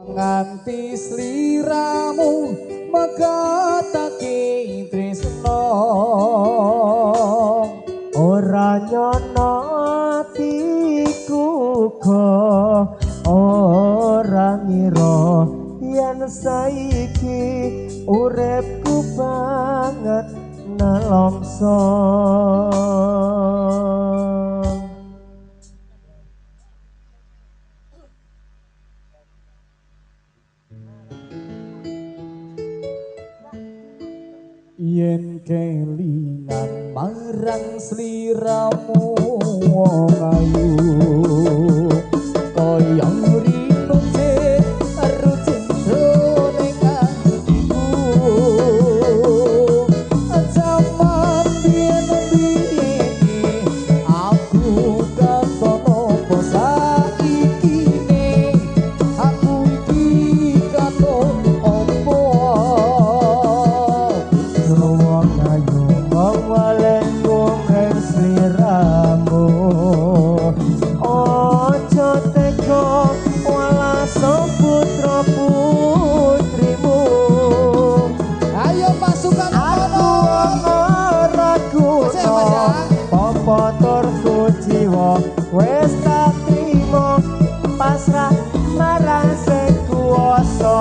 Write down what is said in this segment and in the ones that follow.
Nganti sliramu megatake tresno ora nyono atiku ora ngira yen saiki uripku banget nelongso. Yen kelingan marang sliramu wong ayu kaya rino rucin ning atiku jaman biyen aku katon opo saiki ne aku iki katon opo. Wong ayu wong walengku mring sliramu aja tega walaso putra putrimu. Ayo pasukan aku ora guna apa tur kuciwa wis tak trimo pasrah marang sing kuwasa.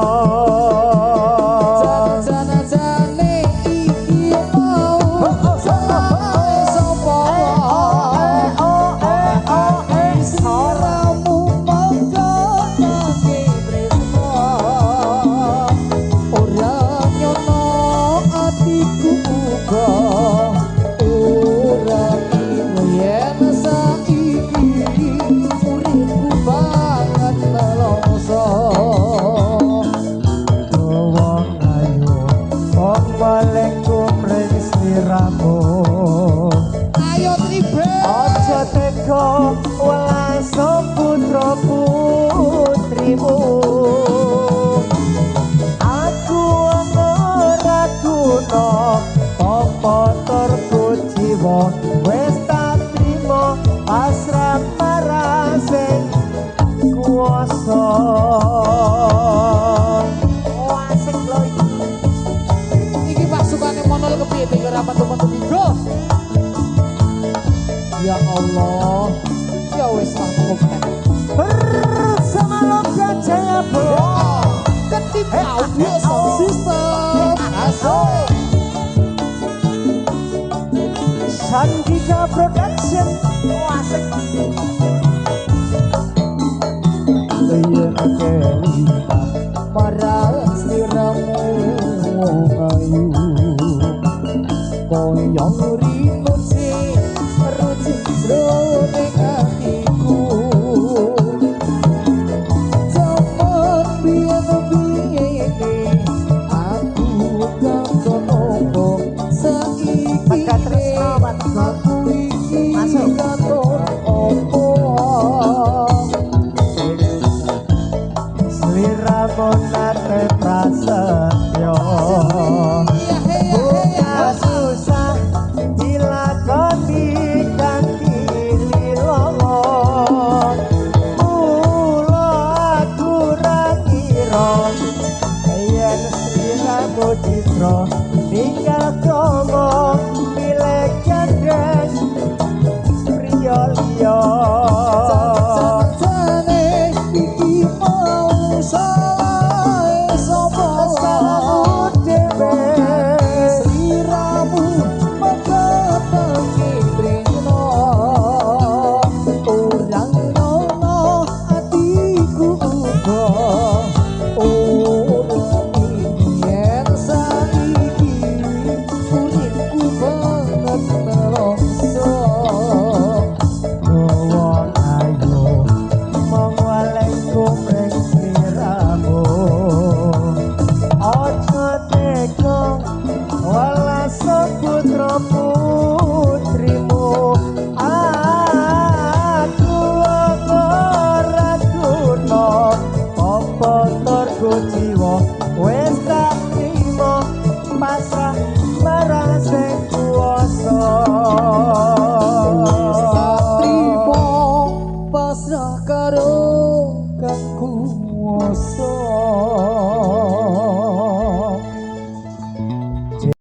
Ayo tribe aja tega welaso putra putrimu. Aku ora guna apa tur kuciwa wis tak trimo pasrah marang sing kuwasa. Asik lho iki pasukane monol kepiye iki ora metu-metu go. Ya Allah, ya wis lah meneh. Bersama Loka Jaya Bro. Ketip audio sound system. Asik. Sandika Production. Asik. Yen kelingan marang sliramu wong ayu kaya rino jroning atiku jaman biyen-biyene aku katon opo saiki aku iki katon opo. Sliramu nate prasetyo buka susah dilakoni kanthi lilana. Mula aku ra ngira yen sliramu citra ninggal kromo milih gandeng priya liya. Jane iki mau salah sapa salahmu dhewe. Sliramu megatake tresno ora ngono atiku uga ora yen saiki uripku banget nelongso. Wong ayu mong walengku mring sliramu aja tega welaso putra putrimu. Aku ora guna apa tur kuciwa